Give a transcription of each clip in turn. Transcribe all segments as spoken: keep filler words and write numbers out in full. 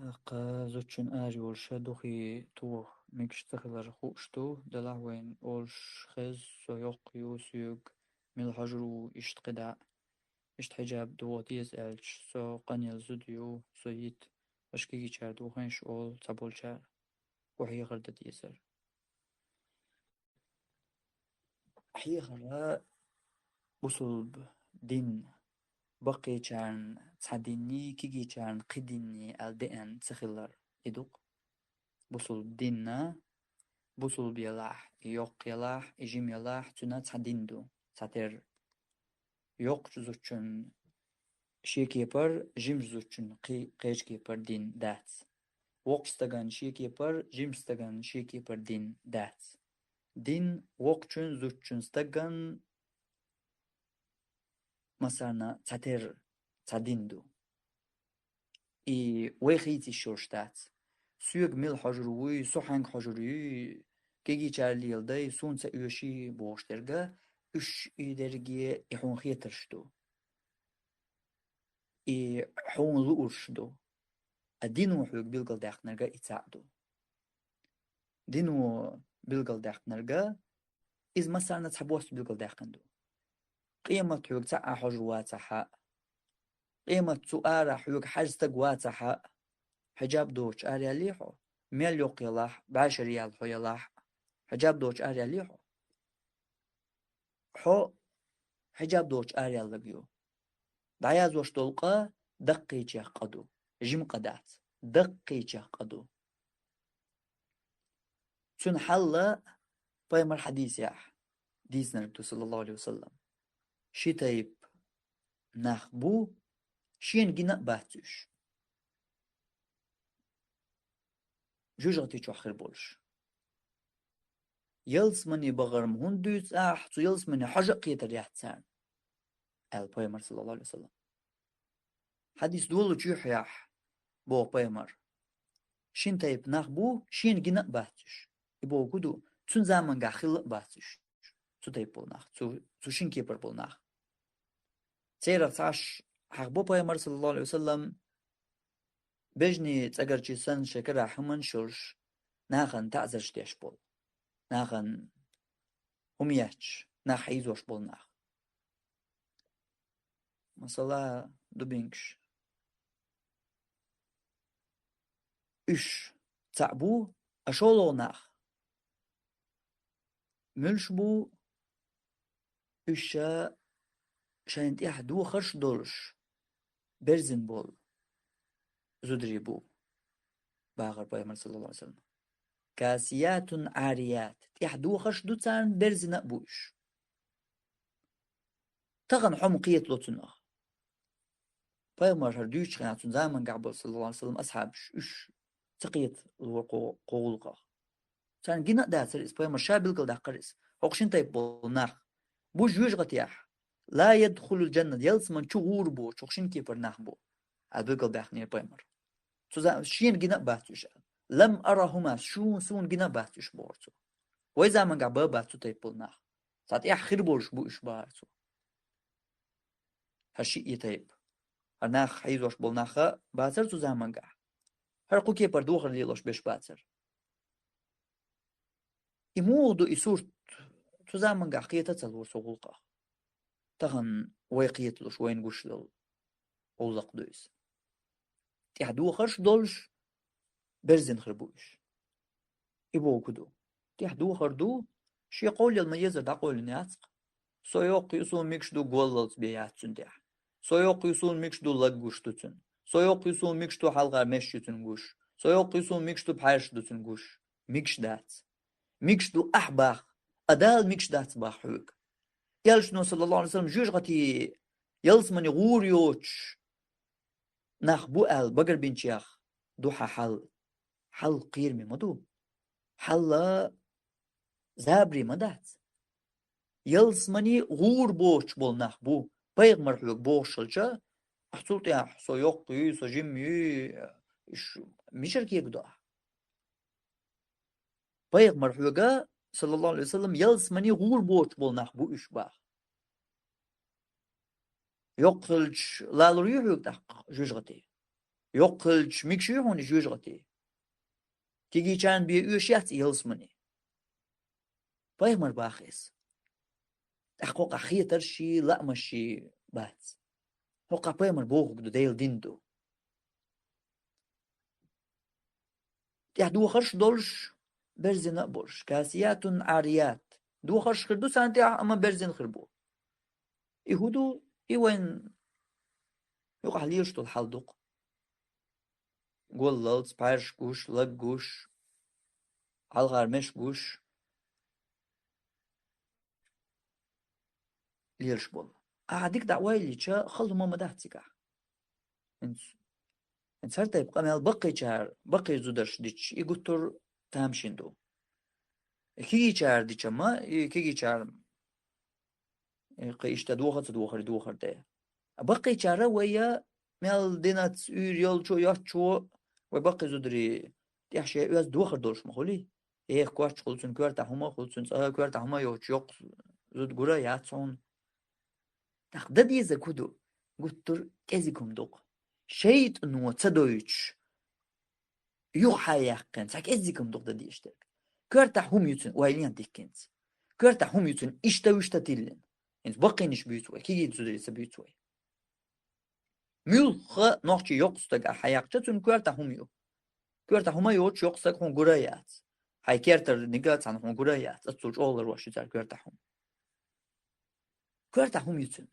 Кхы зудчун ара йолуш духе тоха мегаш ца хилар хууш ду, делахь вайна олуш хеза, со йоккха ю, соьга мила хьожур ву иштта кхидӀа а. Иштта хьиджаб дохо деза аьлча, со къанъелла зуда ю, со йита, аша кегийчара дохийша олу цхьаболчара. ХӀун хьехар дан дезара? Хьехар бусулба дин баккхийчарна цхьа динний, кегийчарна кхин динний аьлла деана ца хилар и ду-кх. Бусулба динна, бусулба елахь, и йоккха елахь, и жима елахь, цуьнан цхьа дин ду, цхьатерра. Йоккхачу зудчун шен кепара, жимачу зудчун кхи-, кхечу кепара дин дац. Воккхачу стаган шен кепара, жимачу стаган шен кепара дин дац. Дин воккхачун, зудчун, стаган массарна цхьатерра цхьа дин ду. И вай хийца йиш йолуш дац. Соьга мила хьожур вуй, со хьаьнга хьожур юй, кегийчара леладай, суна ца оьший бохуш дерг, уьш и дерриге и хьуна хетарш ду. И хьуна луурш ду. А дино хьоьга билгалдаьккхинарг и цхьаъ ду. Дино билгалдаьккхинарг, иза массарна цхьабосса билгалдаьккхина ду. Къемат хьоьга цхьаъ а хьожур вацахь а, къемат цу арахь хьоьга хьажа стаг вацахь а, хьиджаб доцуш араяьллий хьо, мел йоккха елахь, бӀешара яьлла хьо елахь а, хьиджаб доцуш араяьллий хьо? Хьо хьиджаб доцуш араяьлларг ю. ДӀаяздеш долу къа даккхийчех къа ду, жима къа дац, даккхийчех къа ду. Цуьнан хьал пайхамар хьадисехь дийцинарг ду, саллаллаху Ӏалайхи ва саллам. Ши тайпа нах бу, шена гина а бац уьш. ЖуьжгӀати чохь хир болуш. Ялсамане бахар-м хӀунда дуьйцу ахь, цу ялсамане хьожа а кхетар яц царна, аьлла пайхамар, саллаллаху Ӏалайхи ва саллам. Хьадис долучу юьхьехь, боху пайхамар, шина тайпа нах бу, шена гина а бац уьш. И бохург ду, цуьнан заманчохь хилла а бац уьш, цу тайпа болу нах, цу, цу шина кепара болу нах. Церах цхьаъ хьахабо пайхамар, саллаллаху Ӏалайхи ва саллам, бежанийн цӀагарчий санна шайн карахь хӀуманаш йолуш, нахана таӀзарш деш болу, нахана хӀума етташ, нах хьийзош болу нах. Масала, дубинкаш. Уьш цхьаъ бу, а шолгӀа нах муьлш бу, уьш ша шайна тӀехь дохарш а долуш, берзина болу зударий бу, бахара пайхамар, саллаллаху Ӏалайхи ва саллам. Касиятун Ӏарият, тӀехь дохарш а ду царна, берзина а бу уьш. Тахана хьо-м кхетало цунах. Пайхамар хӀара дуьйцучу хенахь, цуьнан заманчохь болу, саллаллаху Ӏалайхи ва саллам, асхьабаш уьш ца кхеталора кху, кху гӀуллакхах. Царна гина а дацара иза, пайхамар ша билгалдаккхара иза. ХӀокху шина тайпа болу нах бу жоьжахатехь, ла ядхулул джаннат, ялсамани чу гӀур боцуш, хӀокху шина кепара нах бу, аьлла билгалбаьхнера пайхамар. Цу за-, шена гина а бац уьш аьлла. Лам арахум, шу-, суна гина а бац уьш, бохура цо. Вай заманчохь бан а бац цу тайпа болу нах. Цхьа тӀехь хир болуш бу уьш, бахара цо. ХӀара шиъ и тайпа. ХӀара нах хьийзош болу нах а бацара цу заманчохь. ХӀара кху кепара дохар лелош берш бацара. И муха ду и сурт, цу заманчохь кхета а ца лора цу гӀуллакхах. Тахана вай кхеталуш, вайна гуш долу гӀуллакх ду иза. ТӀехь дохарш а долуш, берзина хир бу уьш. И бохург ду. ТӀехь дохар ду, шен кхоллал ма-еззара дӀакъовлина яц-кх. Со йоккха ю, суна мегаш ду, голлалц бен яц цуьнан тӀехь. Со йоккха ю, суна мегаш ду, лаг гуш ду цуьнан. Со йоккха ю, суна мегаш ду, хьалхара меш ю цуьнан гуш. Со йоккха ю, суна мегаш ду, пхьаьрш ду цуьнан гуш. Мегаш дац. Мегаш ду ахь бах, а Дала мегаш дац бах хьоьга. Элчано, саллаллаху Ӏалайхи ва саллам, жоьжахати, ялсамани гӀур йоцуш нах бу аьлла багарбинчех ду хьан хьал? Хьал кхераме ма ду. Хьал забаре ма дац. Ялсамани гӀур боцуш болу нах бу, пайхамар хьоьга бохуш хилча, ахь цул тӀаьхьа со йоккха юй, со жима юй, уьш мичара кегадо ахь? Пайхамар хьоьга, саллаллаху Ӏалайхи ва саллам, ялсамани гӀур боцуш болу нах бу уьш, бах. Йоккха хилча, лалур ю хьоьга тӀаккха жоьжахати? Йоккха хилча мегаш юй хьона и жожагӀате? Кегийчарна бе оьшуш яц и ялсмани. Пайхамара бах из. ТӀаккха хӀокхахь хетарш а, лаамаш а бац. ХӀокхахь пайхамара бохург ду, Делан дин ду. ТӀехь дохарш а долуш, берзина а болуш. Касиятун Ӏарият. Дохарш хир ду царна тӀехь, амма берзина хир бу. И хӀун ду? И вайн юкъахь лелаш долу хьал ду-кх. Голлалц, пхьаьрш гуш, лаг гуш, хьалхара меш гуш лелаш болу. Ахьа дика дӀа ойла йича, хала хӀума ма дац цигахь. ХӀинца, хӀинца хӀара тайпа къамел баккхийчара, баккхий зударша дича, и гуттар а тамашийна ду. И кегийчара дича ма, и кегийчара, и кхин иштта доха а ца дохура, и дохар де. А баккхийчара вай мел динаца уьйр йолчо, йоцчо, вай баккхий зударий тӀехь шен оьзда дохар долуш ма хуьлий. Эха коч хуьлу цуьнан, коьртахь хӀума хуьлу цуьнан, цкъа коьртахь хӀума йоцуш йоккха зуда гур а яц хьуна. ТӀаккха дан дезарг хӀун ду? Гуттар а кӀезиг хӀума ду-кх. ШайтӀано ца дойтуш, юха хьаяьккхина, цхьа кӀезиг хӀума ду-кх дан дезаш дерг. Коьртахь хӀума ю цуьнан, ойла е диккхинца. Коьртахь хӀума ю цуьнан, иштта-вуьшта тиллина. ХӀинца баккхийнаш буьйцу вай, кегий зударий ца буьйцу вай. Муьлхха нохчийн йоккха стаг ахь хьаяккхича, цуьнан коьртахь хӀума ю. Коьртахь хӀума йоцуш йоккха стаг хьуна гур а яц. Хьайн кертара нигат цхьанна хьуна гур а яц, оццул чӀогӀа ларвеш ю цара коьртахь хӀума. Коьртахь хӀума ю цуьнан.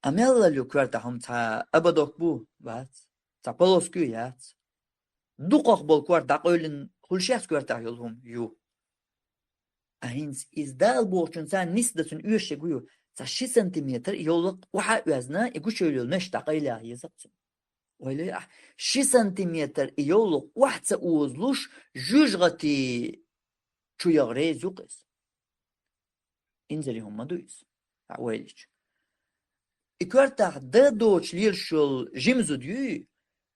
А мелла ю коьртахь хӀума? Цхьа ободок бу? Бац. Цхьа полоска ю? Яц. Дукхах болу корта дӀакъевлина хуьлуш яц коьртахь йолу хӀума? Ю. А хӀинца иза Дала бохучунна царна нисдан цуьнан оьшург хӀун ю? Цхьа ши сантиметр и йовлакх охьа а оьзна, и гучуевлла йолу меш дӀакъайлаян еза-кх цуьнан. Ойла е ахь, ши сантиметр и йовлакх охьа ца озалуш, жуьжгӀати чу яха реза ю-кх иза. Инзаре хӀума ма ду иза, ахь ойла йича. И коьртахь дан доцуш лелаш йолу жима зуда юй,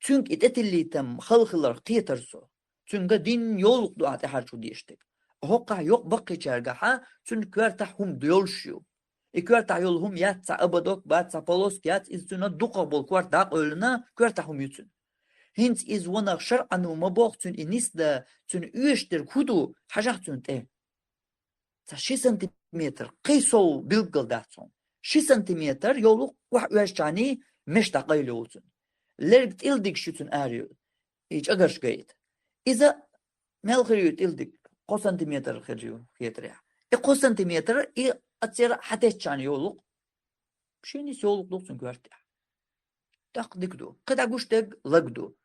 цуьнга и тӀетиллийтам хала хиларх кхетар со. Цуьнга дин йовлакх ду ахь тӀаьхьарчу дешдерг. ХӀокхахь йоккха баккхийчаьргахьа цуьнан коьртахь хӀума долуш ю. И коьртахь йолу хӀума яц, цхьа ободок бац, цхьа полоска яц, иза цуьнан дукхах болу корта дӀакъевлина, коьртахь хӀума ю цуьнан. ХӀинца иза ванах шарӀано ма боху цуьнан и нисдан, цуьнан оьшург хӀун ду, хьажахь цуьнан тӀе. Цхьа ши сантиметр, кхин сов билггал дац хьуна. Ши сантиметр йовлакх охьа оьзчахьаний меш дӀакъайла йолу цуьнан. Лерг тӀилдигаш ю цуьнан аре, и чӀагарш гайта. Иза мел хир ю тӀилдиг? Кхо сантиметр хир ю хетарехь. И кхо сантиметр и аццера хьатеттачхьана йовлакх. Ши нис йовлакх ду-кх цуьнан коьртехь. ТӀаккха дика ду. КхидӀа гуш дерг лаг ду.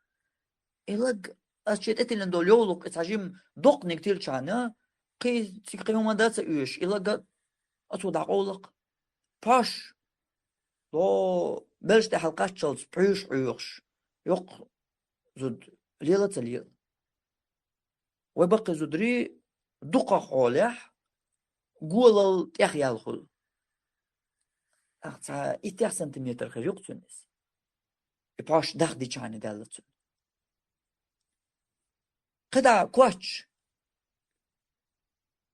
И лаг, ас шен тӀетиллина долу йовлакх, и цхьа жима доккханиг тиллачхьана, кхин цига кхин хӀума дан ца оьшуш, и лаг оцо дӀакъовла-кх. Пхьош, до, белш тӀехьал кхаччалц пхьуьйш Ӏоьхуш, йоккха зуда лела а ца лела. Вай баккхий зударий дукхах хьолехь голал тӀехъяьлла хуьлу. Ахь цхьа иттех сантиметр хир ю-кх цуьнан иза. И пхьош дахдичхьана даьлла цуьнан. КхидӀа коч,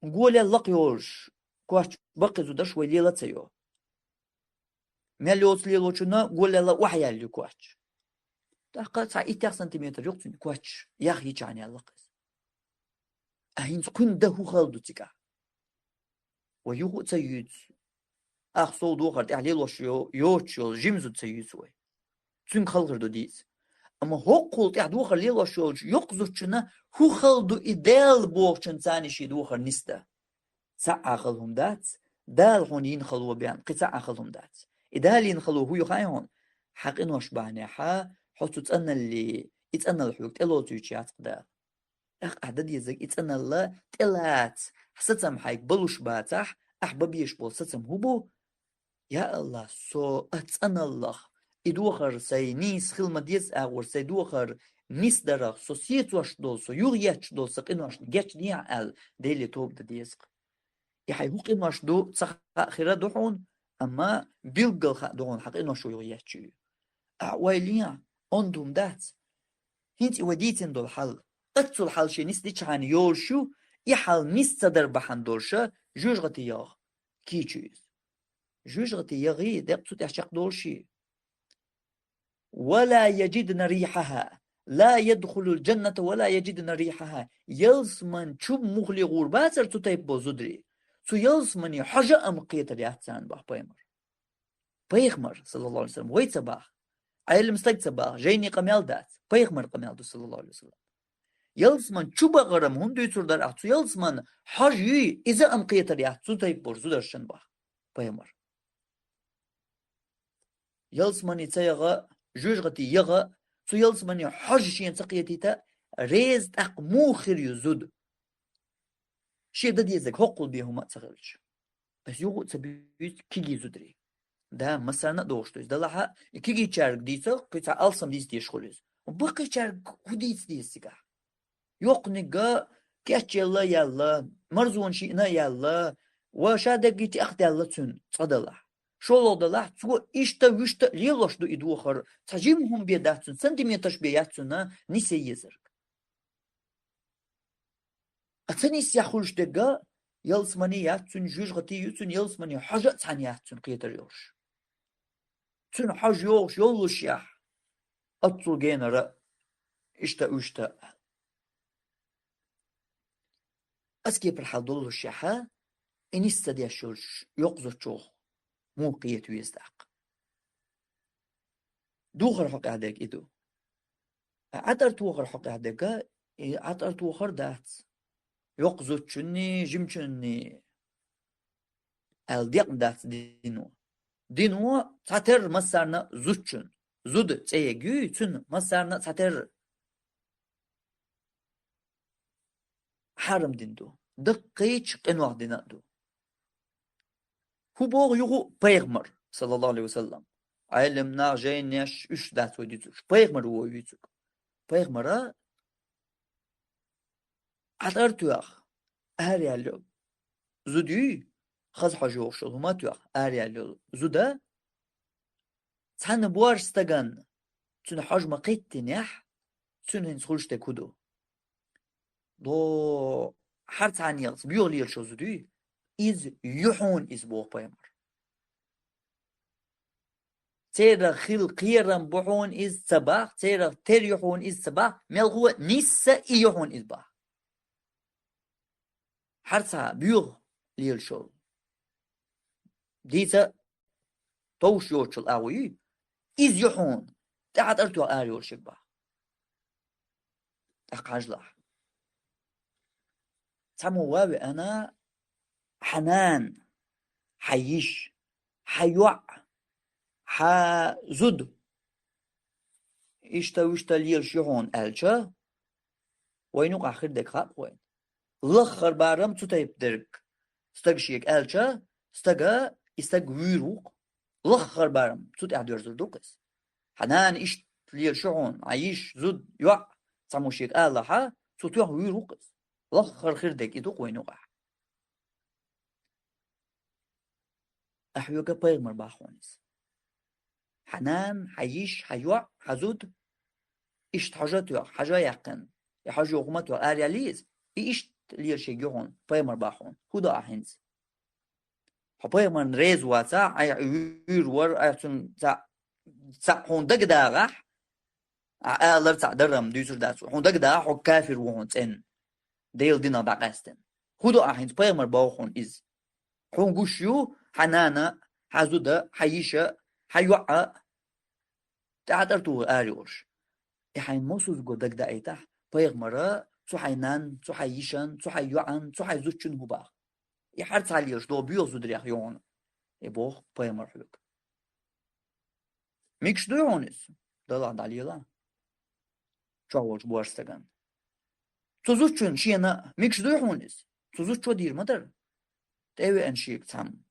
голел лакха йолуш коч баккхий зударш вай лела а ца йо. Мел йоцу лелочунна голелла охьаяьлла ю коч. ТӀаккха цхьа иттех сантиметр ю-кх цуьнан коч, яха йичхьана яьлла-кх иза. А хӀинца кхуьнан дан хӀун хала ду цигахь? Вай юха а ца юьйцу. Ах сов дохар тӀехь лелош йо-, йоцуш йолу жима зуда ца юьйцу вай. Цуьнга хала хир ду дийца. Амма хӀокхул тӀехь дохар лелош йолчу йоккха зудчунна хӀун хала ду и Дала бохучунна царна шен дохар нисдан? Цхьа а хала хӀума дац, Дала хьуна йина хало бен кхин цхьа а хала хӀума дац. И Дала йина хало хӀун ю хаьий хьуна? Хьан къинош бахьанехьа хьо цу цӀаналле, и цӀаналла хьоьга тӀелоцуьйтуш яц-кх Дала. ТӀаккха ахь дан дезарг и цӀаналла тӀелаца, сацам хьайга балуш бацахь, ахь бан безаш болу сацам хӀун бу? Я АллахӀ, со а цӀаналлах, и дохар сайн нийса хила ма деза агӀор, сайн дохар нисдарах, со сецош долу, со юхаетташ долу сан къиношна гечдехьа аьлла, Деле тоба дан деза-кх. И хьайн хӀун къинош ду ца хаьа хир а ду хьуна, амма билггал хаьа ду хьуна хьан къинош юхаетташ ю. Ахь ойла е, онда хӀума дац. ХӀинца и вай дийцина долу хьал, оццул хьал шен нисдичхьана йолуш ю, и хьал нис ца дар бахьана долуша жуьжгӀати ягӀа кийча ю иза. ЖуьжгӀати ягӀий, декъ цу тӀехь чекхдолуш ю. ولا يجدن ريحها. لا يدخلن الجنة ولا يجدن ريحها. Ялсман чу мухли гӀур бацар цу тайпа бола зударий. Цу ялсмани хьожа а ма кхетар яц царна, бах пайхамар. Пайхамар, саллаллаху алейхи ва саллям, вай ца бах. Ӏелам стаг ца бах, жайни къамел дац. Пайхамар къамел ду, саллаллаху алейхи ва саллям. Ялсман чу бахарам хӀун дуьйцур дар ахь, цу ялсман хьожа юй, иза а ма кхетар яц цу тайпа бола зударшан, бах пайхамар. Ялсмани ца яха, жоьжахати яха, цу ялсмани хьожа шена ца кхетийта, реза тӀаккха муха хир ю зуда? Шен дан дезаг хӀоккхул бе хӀума а ца хилча. Ас юха а ца буьйцу кегий зударий. Да, массарна а догӀуш ду иза. Далахьа, и кегийчаьрга дийца, кхин цхьа алсам дийца дезаш хуьлу иза. Баккхийчаьрга хӀун дийца деза цигахь? Йоккханиг кечъелла а яьлла, марзонаш йиъна а яьлла, ва ша даггара тӀехдаьлла цуьнан цкъа далахь. ШолгӀа далахь, цо иштта-вуьшта а лелош ду и духар, цхьа жима хӀума бен дац цуьнан, сантиметраш бен яц цуьнан нисъян езарг. А ца нисъян хуьлуш дерг ялсмани яц цуьнан, жоьжахати ю цуьнан, ялсмани хьожа а цхьаьна яц цуьнан кхетар йолуш. Цуьнан хьожа йогӀуш йоллушехь, оццул генара иштта-уьшта. Ас кепара хьал доллушехьа, и нис ца деш йолчу йоккха зудчух муха кхета веза тӀаккха? Духар хьокъехь дерг и ду. ТӀе ӀатӀар тохар хьокъехь дерг, и ӀатӀар тохар дац. Йоккха зудчунний, жимачунний аьлла декъна дац дино. Дино цхьатерра массарна а зудчун, зуда цӀе ерг юй, цуьнан массарна а цхьатерра хьарам дина ду, даккхийчу къинойх дина а ду. ХӀун боху юха а пайхамар, саллаллаху алейхи ва саллям? Ӏелам нах, жайнеш, уьш дац вай дуьйцуш. Пайхамар ву вай вуьйцург. Пайхамара ӀатӀар тоьхна, араяьлла йолу зуда юй, хаза хьожа йогӀуш йолу хӀума тоьхна, араяьлла йолу зуда, цхьана боьрша стагана цуьнан хьожа ма кхеттинехь, цуьнан хӀинца хуьлуш дерг хӀун ду? До, хьара цхьана ялц боьха лелаш йолу зуда юй, иза ю хьуна иза, боху пайхамар. Церах хила кхерам бу хьуна иза ца бах, церах тера ю хьуна иза ца бах, мелхо а нисса и ю хьуна иза бах. Хьара цхьа боьха лелаш йолу, дийца товш йоцучул агӀо юй, иза ю хьуна, тӀе ӀатӀар тоьхна ара йолуш ерг бах. ТӀаккха хьажалахь. Цхьаммо ван веана, хьан нана, хьан йиша, хьан йоӀ, хьан зуда иштта-вуьшта лелаш ю хьуна аьлча, вайна юкъахь хир дерг хаьа вайна. Лаххара барам цу тайпа дерг стага шега аьлча, стага, и стаг вуьйр ву-кх. Лаххара барам цу тӀехь доьрзур ду-кх иза. Хьан нана иштта лелаш ю хьуна, хьан йиша, зуда, йоӀ, цхьаммо шега алахьа, цо тоьхна вуьйр ву-кх иза. Лаххара хир дерг и ду-кх вайна юкъахь. Ахь хьоьга пайхамар бах хьуна иза. Хьан нана, хьан йиша, хьан йоӀ, хьан зуда иштта хьожа а тоьхна, хьожа а яьккхина, и хьожа йогӀу хӀума тоьхна, араяьлла иза, и иштта лелаш ерг ю хьуна, пайхамар бах хьуна. ХӀун до ахь хӀинца? Хьо пайхамарна реза вацахь, айхьа вуьйр вара, айхьа цунна цхьаъ, цхьаъ хьуна дагадагӀахь, ахь алар цхьаъ дарам дуьйцур дац, хьуна дагадагӀахь, хьо кафир ву хьуна цӀена, Делан динах дӀакъаьстина. ХӀун до ахь хӀинца, пайхамар боху хьуна иза? Хьуна гуш ю хьан нана, хьан зуда, хьан йиша, хьан йоӀа тӀе ӀатӀар тухур ара йолуш. И хьайн мосазза го дагадаийтахь, пайхамара цу хьайн нанна, цу хьайн йишан, цу хьайн йоӀан, цу хьайн зудчун хӀун бах? И хьарцхьа лелаш догӀу боьха зударех йогӀуна, и боху пайхамар хьоьга. Мегаш дуй хьуна иза? Далахь дӀалела. Чохь волчу боьрша стагана. Цу зудчун шена мегаш дуй хьуна иза? Цу зудчо дийр ма дара. ТӀе а веана шега цхьамма.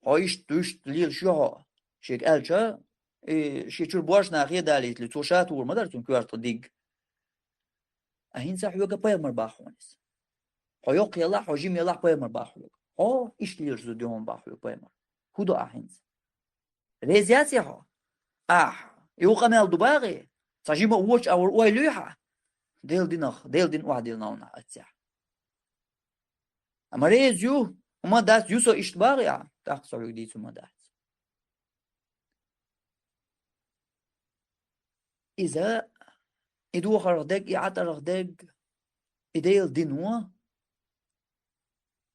Хьо иштта, вуьшта лелаш ю хьо, шега аьлча, и шен чуьра боьрша нах хедалийтале, цо ша тухур ма дара цунна коьрта тӀе диг. А хӀинца хьоьга пайхамар бах хьуна иза. Хьо йоккха елахь, хьо жима елахь, пайхамар бах хьоьга. Хьо иштта лелаш зуда ю хьуна бах хьоьга пайхамар. ХӀун до ахь хӀинца? Реза яций хьо? Ахь, и ву къамел ду бахий? Цхьа жима а вочу агӀор ойла юй хьан? Делан динах, Делан дин охьадилла новнах аццехь. Амма реза ю, хӀума дац, ю со иштта бахий ахь? ТӀаккха со хьоьга дийца хӀума дац. Иза, и дохарх дерг, и ӀатӀарх дерг, и Делан дино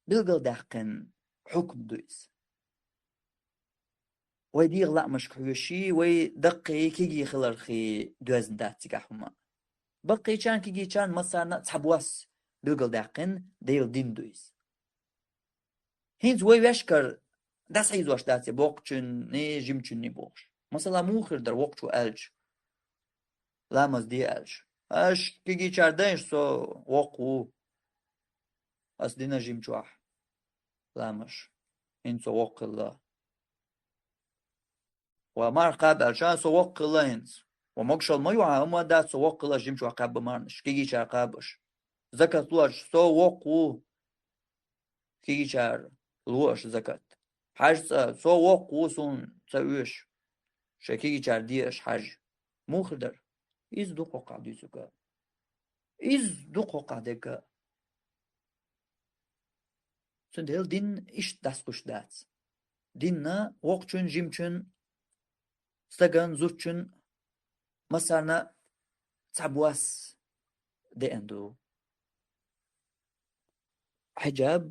билгалдаьккхина хьукам ду иза. Вай дегӀан лаамашка хьоьжуш, вай даккхий, кегий хилархий доьзна дац цигахь хӀума. Баккхийчарна, кегийчарна, массарна а цхьа бос билгалдаьккхина Делан дин ду иза. ХӀинца вай вешкара дӀасахьийзош дац боккхачунний, жимачунний бохуш. Масала, муха хир дара воккхачо аьлча, ламаз де аьлча: «Аш кегийчара дайша, со воккха ву. Ас дина жимачохь ламаз. ХӀинца со воккха хилла». Ва марха кхаба аьлча: «Со воккха хилла хӀинца. Ва могушалла ма ю хьан, хӀума дац, со воккха хилла, жимачохь кхаьбба марханаш, кегийчара кхабаш. Закат луш, со воккха ву, кегийчара луш закат. Хьажа цӀа, со воккха ву, суна ца оьшу, шайн кегийчара деш хьажа». Муха хир дара? Иза ду кхоккхагӀа дуьйцург. Иза ду кхоккхагӀа дерг. Цундела дин иштта дӀасакхуьйсуш дац. Дин воккхачун, жимачун, стаган, зудчун, массарна а цхьа бос деана ду. Хьиджаб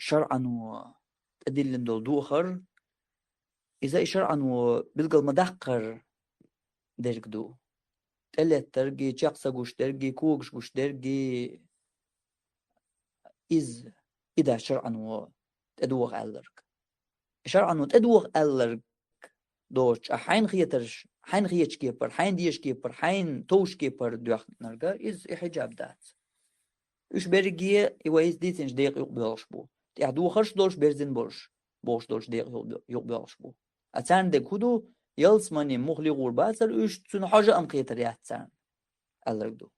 шарӀано тӀедиллина долу духар, иза и шарӀано билгал ма даккхара дерг ду. ТӀелеттаргий, чекх ца гуш дергий, когаш гуш дергий, иза и дац шарӀано тӀедоха аьлларг. ШарӀано тӀедоха аьлларг доцуш, а хьайна хетарш, хьайна хеташ кепара, хьайна дезаш кепара, хьайна товш кепара доьхнарг, иза и хьиджаб дац. Уьш берриге и вай иза дийцинчу декъа юкъабоьлхуш бу. ТӀехь духарш а долуш, берзина болуш, бохуш долчу декъа юкъабоьлхуш бу. А царна дерг хӀун ду? Ялсамани муха лигӀур бацара уьш, цуьнан хьожа а-м кхетар яц царна, аьлларг ду.